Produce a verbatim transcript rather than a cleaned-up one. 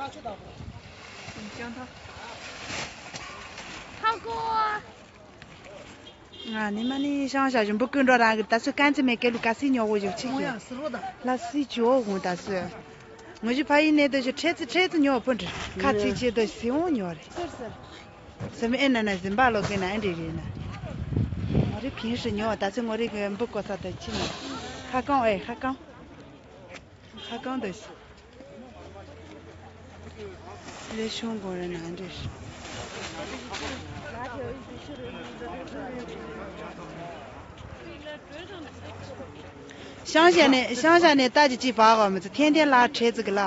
ཧ་གོ། ང་ནི་མ་ནི་ཤང་ཤ་ཞུམ་བུ་ཀུན་འགྲོ་རང་གི་ད་སུ་ཀན་ཙི་མེ་ཀེ་ལུ་ཀ་སི་ཉོ་གོ་ཞུ་ཆི་ཡ་སི་རོ་ད། ལ་སི་ཅོ་གུང་ད་སུ། ངོ་ཞུ་ཕ་ཡི་ནེ་ད་ཞུ་ཁྲེ་ཙི་ཁྲེ་ཙི་ཉོ་ཕུ་འདྲི་ཁ་ཚི་ཆེ་ད་སི་འོ་ཉོ་རེ། སི་མི་ཨེ་ན་ན་ཟིན་པ་ལོ་ཀེ་ན་ཨེ་འདྲི་རེ་ན། ངོ་རེ་ཕིན་ཧྲི་ཉོ་ད་སུ་ངོ་རེ་གི་འབུ་ཀོ་ས་ད་ཆི་ན། ཁ་ཀང་ཨེ་ཁ་ཀང་། ཁ་གང་འདུག་ལས་ཤོང་གོ་རེ་ན་འདྲེ། ཤང་ཤ་ནས་ཤང་ཤ་ནས་ལྟ་ཅི་ཅི་བག་གོ་མི་ཚེ་ཐེན་ཐེན་ལ་ཁྲེ་ཙི་གི་ལ།